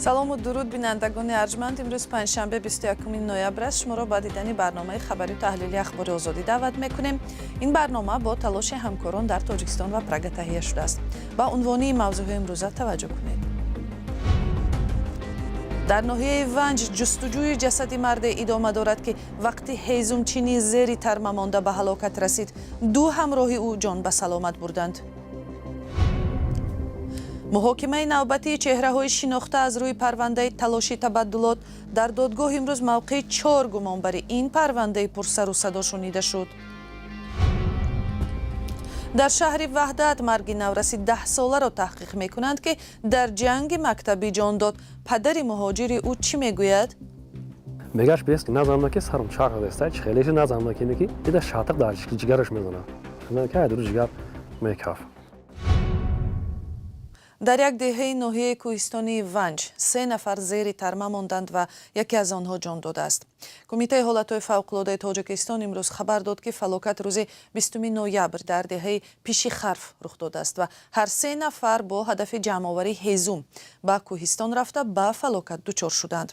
Салому дуруд, бинандагони арҷманд. Имрӯз панҷшанбе, 21 ноябр аст. Шуморо ба дидани барномаи хабарию таҳлили «Ахбори Озодӣ» даъват мекунем. Ин барнома бо талоши ҳамкорон дар Тоҷикистон ва Прага таҳия шудааст. Ба унвони мавзӯъҳои имрӯза таваҷҷӯҳ кунед. Дар ноҳияи Ванҷ ҷустуҷӯи ҷасади марде идома дорад, ки вақти ҳезумчинӣ зери тарма монда ба ҳалокат расид. Ду ҳамроҳи ӯ ҷон ба саломат бурданд. Муҳокимаи навбатии чеҳраҳои шинохта аз рӯи парвандаи талоши табаддулот. Дар додгоҳ имрӯз мавқеи чор гумонбари ин парвандаи пурсару садо шунида шуд. Дар шаҳри Ваҳдат марги навраси 10-соларо таҳқиқ мекунанд, ки дар ҷанги мактабӣ ҷон дод. Падари муҳоҷири ӯ чӣ мегӯяд? Мегаш бес ки назанна, ки сарам чарх деста, чи хелеша назанна, ки ки дида шатиқ дар ҷигараш мезанад, ки айдуру ҷигар мекаф. Дар як деҳаи ноҳияи кӯҳистонии Ванҷ се нафар зери тарма монданд ва яке аз онҳо ҷон додааст. Кумитаи ҳолатҳои фавқулодаи Тоҷикистон имрӯз хабар дод, ки фалокат рӯзи 20 ноябр дар деҳаи Пишихарф рух додааст ва ҳар се нафар бо ҳадафи ҷамъоварии ҳезум ба кӯҳистон рафта, ба фалокат дучор шуданд.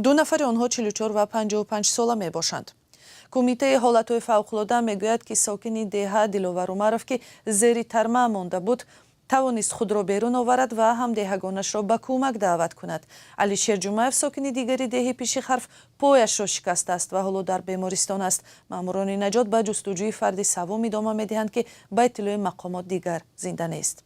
Ду нафари онҳо 44 ва 55 сола мебошанд. Кумитаи ҳолатҳои фавқулода мегӯяд, ки сокини деҳа Диловар Умаров, ки зери тарма монда буд, тавонист худро берун оварад ва ҳамдеҳагонашро ба кӯмак даъват кунад. Алишер Ҷумаев, сокини дигари деҳи Пишихарф, пояшро шикастааст ва ҳоло дар бемористон аст. Маъмурони наҷот ба ҷустуҷӯи фарди саввум идома медиҳанд, ки ба иттилои мақомот дигар зинда нест.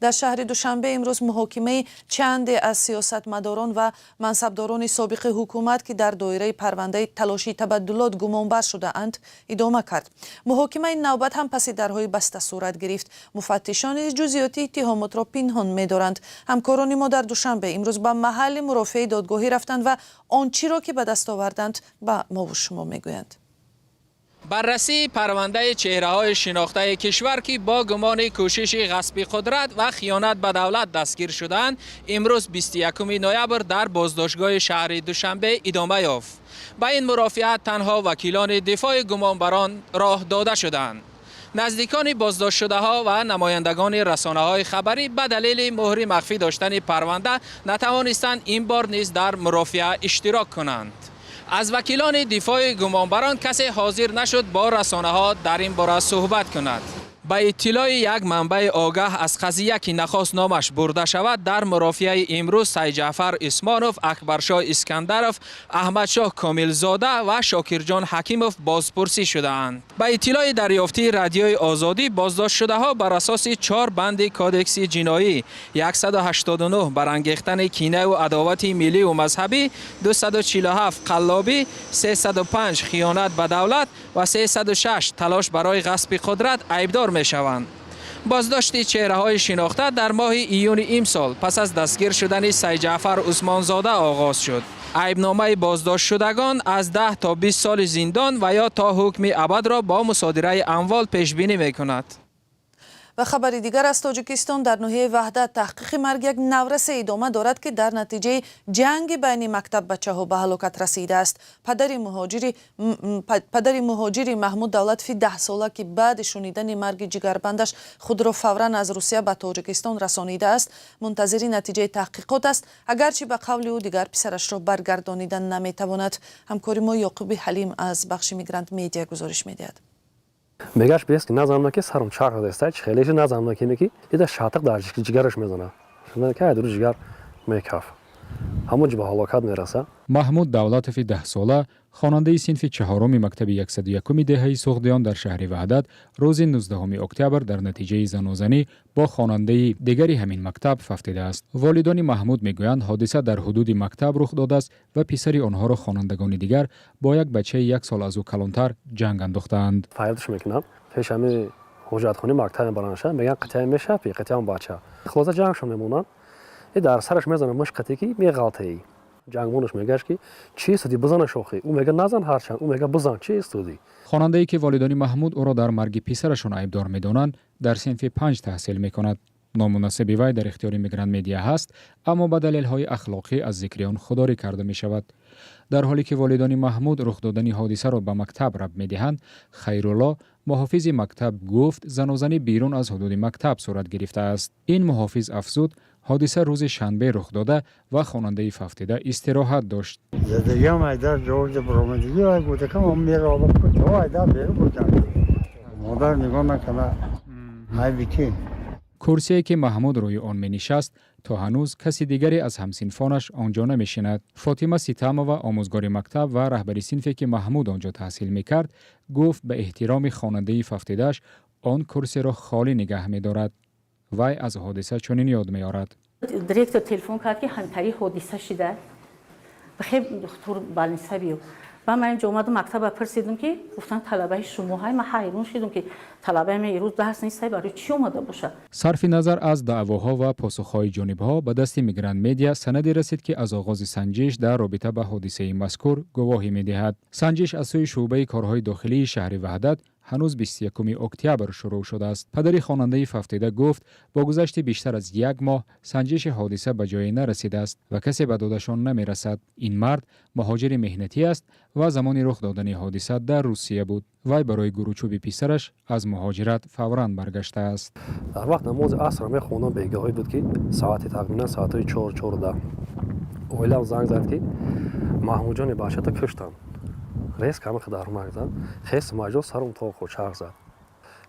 Дар шаҳри Душанбе имрӯз муҳокимаи чанде аз сиёсатмадорон ва мансабдорони собиқи ҳукумат, ки дар доираи парвандаи талошии табаддулот гумонбар шудаанд, идома кард. Муҳокимаи навбат ҳам паси дарҳои баста сурат гирифт. Муфаттишон низ ҷузъиёти иттиҳомотро пинҳон медоранд. Ҳамкорони мо дар Душанбе имрӯз ба маҳалли мурофиаи додгоҳӣ рафтанд ва он чиро, ки ба даст оварданд, ба мову шумо мегӯянд. Баррасии парвандаи чеҳраҳои шинохтаи кишвар, ки бо гумони кӯшиши ғасби қудрат ва хиёнат ба давлат дастгир шудаанд, имрӯз, 21 ноябр, дар боздоштгоҳи шаҳри Душанбе идома ёфт. Ба ин мурофиа танҳо вакилони дифои гумонбарон роҳ дода шуданд. Наздикони боздоштшудаҳо ва намояндагони расонаҳои хабарӣ ба далели муҳри махфӣ доштани парванда натавонистанд ин бор низ дар мурофиа иштирок кунанд. Аз вакилони дифои гумонбарон касе ҳозир нашуд бо расонаҳо дар ин бора суҳбат кунад. Ба иттилои як манбаи огаҳ аз қазия, ки нахост номаш бурда шавад, дар мурофиаи имрӯз Сайҷаъфар Исмонов, Акбаршоҳ Искандаров, Аҳмадшоҳ Комилзода ва Шокирҷон Ҳакимов бозпурсӣ шудаанд. Ба иттилои дарёфтии Радиои Озодӣ, боздоштшудаҳо бар асоси чор банди Кодекси ҷиноӣ: 189, барангехтани кинаву адовати миллию мазҳабӣ, 247, қаллобӣ, 305, хиёнат ба давлат ва 306, талош барои ғасби қудрат айбдор мешаванд. Боздошти чеҳраҳои шинохта дар моҳи июни имсол пас аз дастгир шудани Сайҷаъфар Усмонзода оғоз шуд. Айбномаи боздоштшудагон аз 10 то 20 соли зиндон ва ё то ҳукми абадро бо мусодираи амвол пешбинӣ мекунад. Ва хабари дигар аз Тоҷикистон. Дар ноҳияи Ваҳдат таҳқиқи марги як наврасе идома дорад, ки дар натиҷаи ҷанги байни мактаббачаҳо ба ҳалокат расидааст. Падари муҳоҷири Маҳмуд Давлатови 10-сола, ки баъди шунидани марги ҷигарбандаш худро фавран аз Русия ба Тоҷикистон расонидааст, мунтазири натиҷаи таҳқиқот аст, агарчи ба қавли ӯ дигар писарашро баргардонида наметавонад. Ҳамкори мо Ёқуби Ҳалим аз бахши Мигрант Медиа гузориш медиҳад. Мегаш бес ки назанна, ки сарам чарх деста, чи хелеша назанна, ки дида шатиқ дар ҷигараш мезанад, ки айдуру ҷигар мекаф, ҳамон ҷо ба ҳалокат мераса. Маҳмуд Давлатови 10-сола, хонандаи синфи чаҳоруми мактаби 101-уми деҳаи Суғдиён дар шаҳри Ваҳдат, рӯзи 19 октябр дар натиҷаи занозанӣ бо хонандаи дигари ҳамин мактаб фавтидааст. Волидони Маҳмуд мегӯянд, ҳодиса дар ҳудуди мактаб рух додааст ва писари онҳоро хонандагони дигар бо як бачаи як сол аз ӯ калонтар ҷанг андохтаанд. Фарёдш мекунам, пеш ҳами ҳуҷҷатхони мактаб мебаранша, мегӯян: «Қитъа мешапи, қитъаам бача». Хулоса, ҷангшон мемонанд, и дар сараш мезанам мушқате, ки меғалтаи. Ҷангмонаш мегӯяш, ки чӣ истоди, бизана шохӣ. Ӯ мега: «Назан». Ҳарчанд ӯ мега: «Бизан, чӣ истоди?» Хонандае, ки волидони Маҳмуд ӯро дар марги писарашон айбдор медонанд, дар синфи панҷ таҳсил мекунад. Ному насаби вай дар ихтиёри Мигрант Медиа ҳаст, аммо ба далелҳои ахлоқӣ аз зикри он худдорӣ карда мешавад. Дар ҳоле ки волидони Маҳмуд рух додани ҳодисаро ба мактаб рабт медиҳанд, Хайрулло, Муҳофизи мактаб гуфт, занозанӣ берун аз ҳудуди мактаб сурат гирифтааст. Ин муҳофиз афзуд, ҳодиса рӯзи шанбе рух дода ва хонандаи фавтида истироҳат дошт. Задагиам айдар ҷоҷа баромадагӣ вай гудакам мероба куҷо айдар беру бурдан. Модар нигоҳ накарда. Айби ки? Курсие, ки Маҳмуд рӯи он менишаст, то ҳанӯз каси дигаре аз ҳамсинфонаш он ҷо намешинад. Фотима Ситамова, омӯзгори мактаб ва раҳбари синфе, ки Маҳмуд он ҷо таҳсил мекард, гуфт, ба эҳтироми хонандаи фавтидааш он курсиро холӣ нигаҳ медорад. Вай аз ҳодиса чунин ёд меорад. Директор телефон кард, ки ҳамтари ҳодиса шида, бихеб духтур больница биё. Ба ман инҷо омадам, мактаба пурсидам, ки гуфтанд, талабаи шумо ҳай. Ман ҳайрон шидам, ки талабаи ман ирӯз дарс нестай, барои чӣ омада бошад? Сарфи назар аз даъвоҳо ва посухҳои ҷонибҳо, ба дасти Мигрант Медиа санаде расид, ки аз оғози санҷиш дар робита ба ҳодисаи мазкур гувоҳӣ медиҳад. Санҷиш аз сӯи шӯъбаи корҳои дохилии шаҳри Ваҳдат ҳанӯз 21 октябр шурӯъ шудааст. Падари хонандаи фавтида гуфт, бо гузашти бештар аз як моҳ санҷиши ҳодиса ба ҷое нарасидааст ва касе ба додашон намерасад. Ин мард муҳоҷири меҳнатӣ аст ва замони рух додани ҳодиса дар Русия буд. Вай барои гуручӯби писараш аз муҳоҷират фавран баргаштааст. Дар вақт намози аср мехондам, бегоҳӣ буд, ки соати тақрибан соатҳои 4, 4:10 оилам занг зад, ки Маҳмудҷони бачата куштанд. Резко ҳама дармак зад, хес маҷо сарум то хӯрд, чарх зад.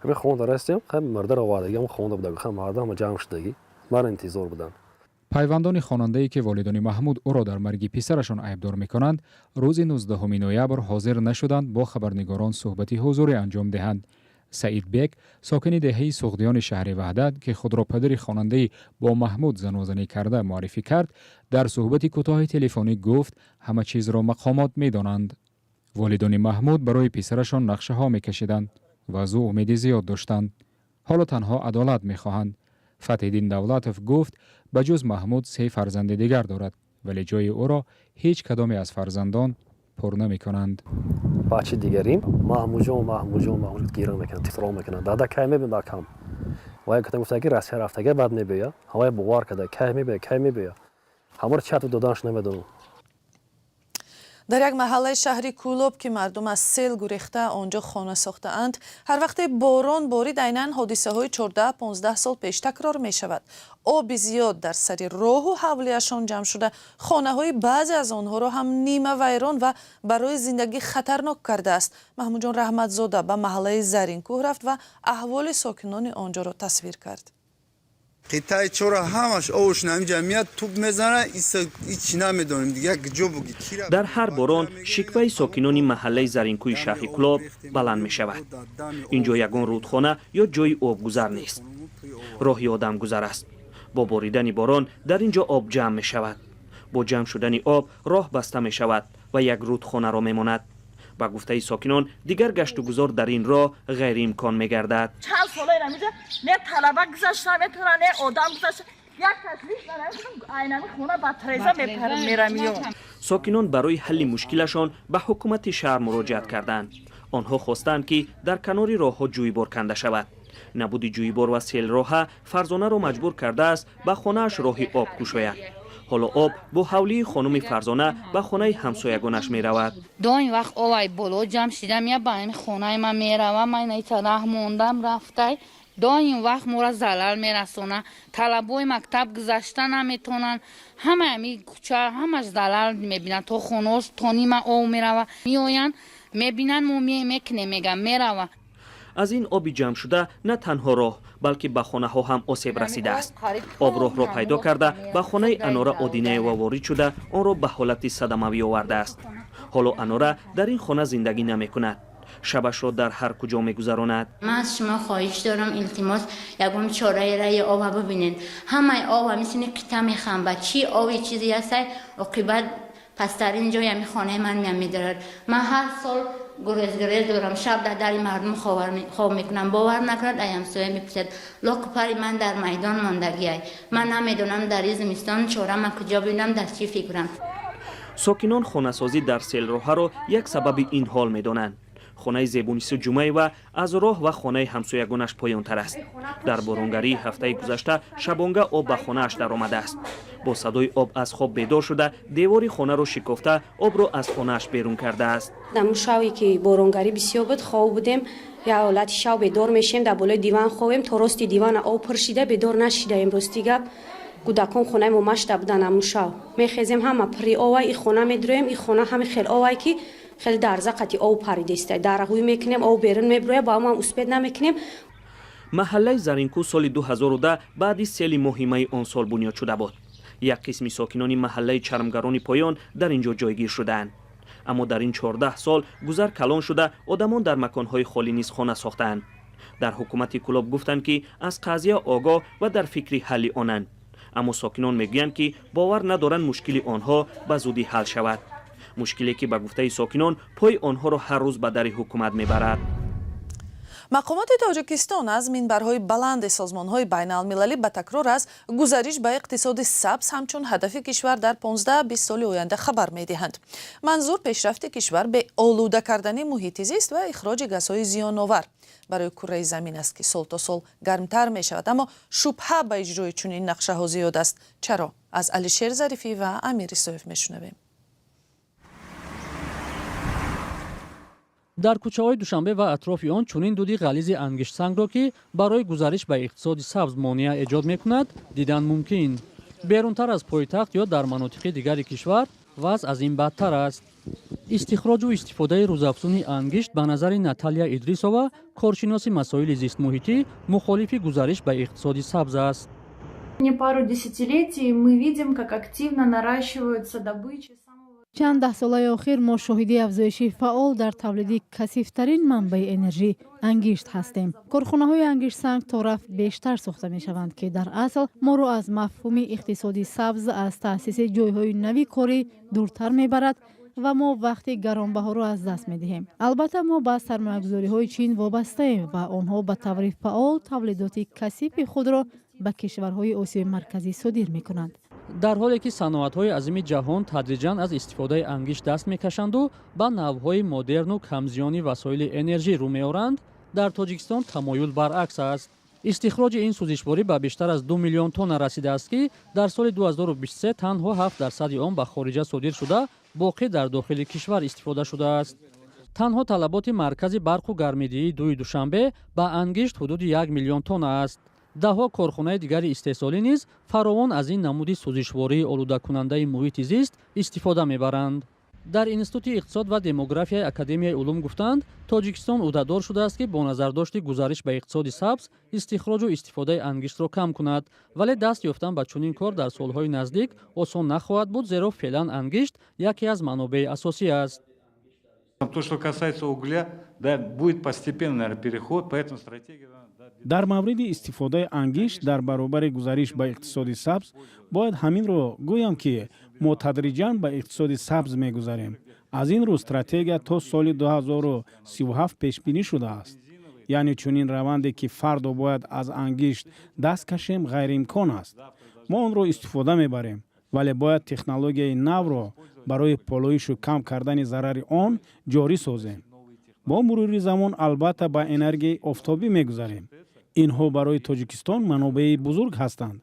Ҳамин хонда расидем, хай мурдаро овардагӣ, ҳама хонда буда, хай мардам ҳама ҷамъ шудагӣ, мара интизор буданд. Пайвандони хонандае, ки волидони Маҳмуд ӯро дар марги писарашон айбдор мекунанд, рӯзи 19 ноябр ҳозир нашуданд бо хабарнигорон суҳбати ҳузурӣ анҷом диҳанд. Саидбек, сокини деҳаи Суғдиёни шаҳри Ваҳдат, ки худро падари хонандаи бо Маҳмуд занозанӣ карда муаррифӣ кард, дар суҳбати кӯтоҳи телефонӣ гуфт, ҳама чизро мақомот медонанд. Волидони Маҳмуд барои писарашон нақшаҳо мекашиданд ва аз ӯ умеди зиёд доштанд. Ҳоло танҳо адолат мехоҳанд. Фатҳиддин Давлатов гуфт, ба ҷуз Маҳмуд се фарзанди дигар дорад, вале ҷои ӯро ҳеҷ кадоме аз фарзандон пур намекунанд. Бачи дигарим Маҳмудҷон, Маҳмудҷон, Маҳмуд гира мекунад, титро мекунад: дада, кай мебин дакам? Вай ката гуфта, ки Россия рафтага, баъд мебиёя. Ҳавай бовар карда, кай мебиёя, кай мебиёя, ҳамаро чату доданаш намедонам. Дар як маҳаллаи шаҳри Кӯлоб, ки мардум аз сел гурехта он ҷо хона сохтаанд, ҳар вақте борон борид, айнан ҳодисаҳои 14-15 сол пеш такрор мешавад. Оби зиёд дар сари роҳу ҳавлиашон ҷамъ шуда, хонаҳои баъзе аз онҳоро ҳам нимавайрон ва барои зиндагӣ хатарнок кардааст. Маҳмудҷон Раҳматзода ба маҳаллаи Заринкӯҳ рафт ва аҳволи сокинони он ҷоро тасвир кард. Қитъаи чора ҳамаш овуш нами ҷамъият туп мезана, ҳичи намедонем дигар ҷо буги. Дар ҳар борон шикваи сокинони маҳаллаи Заринкӯи шаҳри Кӯлоб баланд мешавад. Ин ҷо ягон рудхона ё ҷои обгузар нест, роҳи одамгузар аст. Бо боридани борон дар ин ҷо об ҷамъ мешавад. Бо ҷамъ шудани об роҳ баста мешавад ва як рудхонаро мемонад. Ба гуфтаи сокинон, дигар гаштугузор дар ин роҳ ғайриимкон мегардад. Чанд сола инамиҷа не талаба гузашта метавона, не одам гузашта. Як таклиф айнами хона ба треза мерамиё. Сокинон барои ҳалли мушкилашон ба ҳукумати шаҳр муроҷиат карданд. Онҳо хостанд, ки дар канори роҳҳо ҷӯйбор канда шавад. Набуди ҷӯйбор ва селроҳа Фарзонаро маҷбур кардааст, ба хонааш роҳи об кушояд. Ҳоло об бо ҳавлии хонуми Фарзона ба хонаи ҳамсоягонаш меравад. Доим вақт овай боло ҷамъ шида мия, ба ҳами хонаи ман мерава. Ман ита раҳ мондам, рафтай. Доим вақт моро залал мерасона. Талабои мактаб гузашта наметавонанд. Ҳама ҳами кӯча ҳамаш залал мебинанд, то хонаош то нима об мерава. Меоянд, мебинанд, мо мекунем, мегам, мерава. Аз ин оби ҷамъшуда на танҳо роҳ, балки ба хонаҳо ҳам осеб расидааст. Об роҳро пайдо карда, ба хонаи Анора Одинаева ворид шуда, онро ба ҳолати садамавӣ овардааст. Ҳоло Анора дар ин хона зиндагӣ намекунад, шабашро дар ҳар куҷо мегузаронад. Ман аз шумо хоҳиш дорам, илтимос, ягон чораи раи оба бибинед. Ҳамаи об мисли қита мехамба, чӣ оби чизе ҳастай, оқибат пасттарин ҷои ҳами хонаи ман меам медорад. Ман ҳар сол гурезгурез дорам, шаб дар дари мардум хоб мекунам. Бовар накунад, ай ҳамсоя мепурсад. Локу пари ман дар майдон мондагиай. Ман намедонам, дар ин зимистон чора ман куҷо бинам, дар чӣ фикрам. Сокинон хонасозӣ дар селроҳаро як сабаби ин ҳол медонанд. Хонаи Зебунисо Ҷумаева аз роҳ ва хонаи ҳамсоягонаш поёнтар аст. Дар боронгарии ҳафтаи гузашта шабонга об ба хонааш даромадааст. Бо садои об аз хоб бедор шуда, девори хонаро шикофта, обро аз хонааш берун кардааст. Дамун шаве ки боронгарӣ бисёр буд, хоб будем. Як ҳолати шав бедор мешем, дар болои диван хобем, то рости дивана об пур шида, бедор нашидаем. Рости гап, кӯдакон хонаи мо машта будан. Амун шав мехезем, ҳама пури овай, и хона медроем, и хона ҳами хел овай, ки хеле дарза қати об паридеста. Дарағӯй мекунем, об берун меброя, ба ҳамам успеть намекунем. Маҳаллаи Заринкӯ соли 2010 баъди сели моҳи майи он сол бунёд шуда буд. Як қисми сокинони маҳаллаи Чармгарони поён дар ин ҷо ҷойгир шудаанд. Аммо дар ин 14 сол гузар калон шуда, одамон дар маконҳои холӣ низ хона сохтаанд. Дар ҳукумати Кӯлоб гуфтанд, ки аз қазия огоҳ ва дар фикри ҳалли онанд. Аммо сокинон мегӯянд, ки бовар надоранд мушкили онҳо ба зудӣ ҳал шавад. Мушкиле, ки ба гуфтаи сокинон, пои онҳоро ҳар рӯз ба дари ҳукумат мебарад. Мақомоти Тоҷикистон аз минбарҳои баланди созмонҳои байналмилалӣ ба такрор аз гузариш ба иқтисоди сабз ҳамчун ҳадафи кишвар дар 15-20 соли оянда хабар медиҳанд. Манзур пешрафти кишвар бе олуда кардани муҳити зист ва ихроҷи газҳои зиёновар барои курраи замин аст, ки сол то сол гармтар мешавад. Аммо шубҳа ба иҷрои чунин нақшаҳо зиёд аст. Чаро? Аз Алишер Зарифӣ ва Амир Исоев мешунавем. Дар кӯчаҳои Душанбе ва атрофи он чунин дуди ғализи ангиштсангро, ки барои гузариш ба иқтисоди сабз монеа эҷод мекунад, дидан мумкин. Берунтар аз пойтахт ё дар манотиқи дигари кишвар вазъ аз ин бадтар аст. Истихроҷу истифодаи рӯзафзуни ангишт, ба назари Наталия Идрисова, коршиноси масоили зистмуҳитӣ, мухолифи гузариш ба иқтисоди сабз аст. Пару десятилетий мы видим, как активно наращиваются добычи. Чанд даҳсолаи охир мо шоҳиди афзоиши фаъол дар тавлиди касифтарин манбаи энержӣ, ангишт, ҳастем. Корхонаҳои ангиштсанг торафт бештар сохта мешаванд, ки дар асл моро аз мафҳуми иқтисоди сабз, аз таъсиси ҷойҳои нави корӣ дуртар мебарад ва мо вақти гаронбаҳоро аз даст медиҳем. Албатта, мо ба сармоягузориҳои Чин вобастаем ва онҳо ба таври фаъол тавлидоти касифи худро ба кишварҳои Осиёи Марказӣ содир мекунанд. Дар ҳоле ки саноатҳои азими ҷаҳон тадриҷан аз истифодаи ангишт даст мекашанду ба навъҳои модерну камзиёни васоили энержӣ рӯ меоранд, дар Тоҷикистон тамоюл баръакс аст. Истихроҷи ин сӯзишворӣ ба бештар аз 2 миллион тонна расидааст, ки дар соли 2023 танҳо 7 дарсади он ба хориҷа содир шуда, боқӣ дар дохили кишвар истифода шудааст. Танҳо талаботи маркази барқу гармидиҳии дуи Душанбе ба ангишт ҳудуди 1 миллион тонна аст. Даҳҳо корхонаи дигари истеҳсолӣ низ фаровон аз ин намуди сӯзишвории олудакунандаи муҳити зист истифода мебаранд. Дар Институти иқтисод ва демографияи Академияи улум гуфтанд, Тоҷикистон ӯҳдадор шудааст, ки бо назардошти гузариш ба иқтисоди сабз истихроҷу истифодаи ангиштро кам кунад. Вале даст ёфтан ба чунин кор дар солҳои наздик осон нахоҳад буд, зеро феълан ангишт яке аз манобеи асосӣ аст. То, что касается угля, да, будет постепенно, наверное, переход, поэтому стратегия. Дар мавриди истифодаи ангишт дар баробари гузариш ба иқтисоди сабз бояд ҳаминро гӯям, ки мо тадриҷан ба иқтисоди сабз мегузарем. Аз ин рӯ стратегия то соли 2037 пешбинӣ шудааст. Яъне чунин раванде, ки фардо бояд аз ангишт даст кашем, ғайриимкон аст. Мо онро истифода мебарем, вале бояд технологияи навро барои полоишу кам кардани зарари он ҷорӣ созем. Бо мурури замон, албатта, ба энергияи офтобӣ мегузарем. Инҳо барои Тоҷикистон манобеи бузург ҳастанд.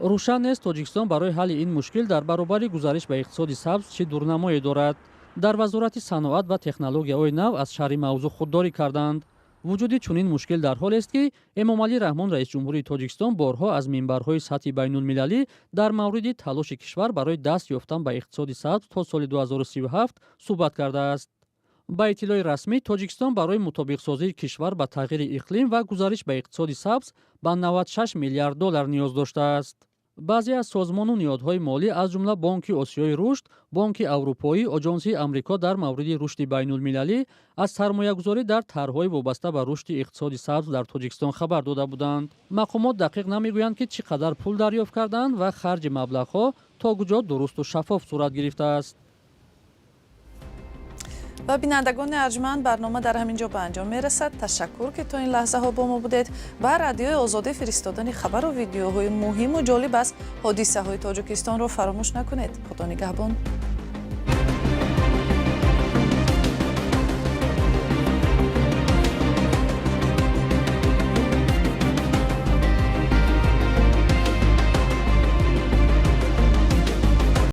Рӯшан нест, Тоҷикистон барои ҳалли ин мушкил дар баробари гузариш ба иқтисоди сабз чӣ дурнамое дорад. Дар Вазорати саноат ва технологияҳои нав аз шарҳи мавзӯъ худдорӣ карданд. Вуҷуди чунин мушкил дар ҳолест, ки Эмомалӣ Раҳмон, раисҷумҳурии Тоҷикистон, борҳо аз минбарҳои сатҳи байнулмилалӣ дар мавриди талоши кишвар барои даст ёфтан ба иқтисоди сабз то соли 2037 суҳбат кардааст. Ба иттилои расмӣ, Тоҷикистон барои мутобиқсозии кишвар ба тағйири иқлим ва гузариш ба иқтисоди сабз ба 96 миллиард доллар ниёз доштааст. Баъзе аз созмону ниҳодҳои молӣ, аз ҷумла Бонки Осиёи рушд, Бонки Аврупоӣ, Оҷонсии Амрико дар мавриди рушди байнулмилалӣ, аз сармоягузорӣ дар тарҳҳои вобаста ба рушди иқтисоди сабз дар Тоҷикистон хабар дода буданд. Мақомот дақиқ намегӯянд, ки чӣ қадар пул дарёфт карданд ва харҷи маблағҳо то куҷо дурусту шаффоф сурат гирифтааст. Ва, бинандагони арҷманд, барнома дар ҳамин ҷо ба анҷом мерасад. Ташаккур, ки то ин лаҳзаҳо бо мо будед. Ба Радиои Озодӣ фиристодани хабару видеоҳои муҳиму ҷолиб аз ҳодисаҳои Тоҷикистонро фаромӯш накунед. Худо нигаҳбон.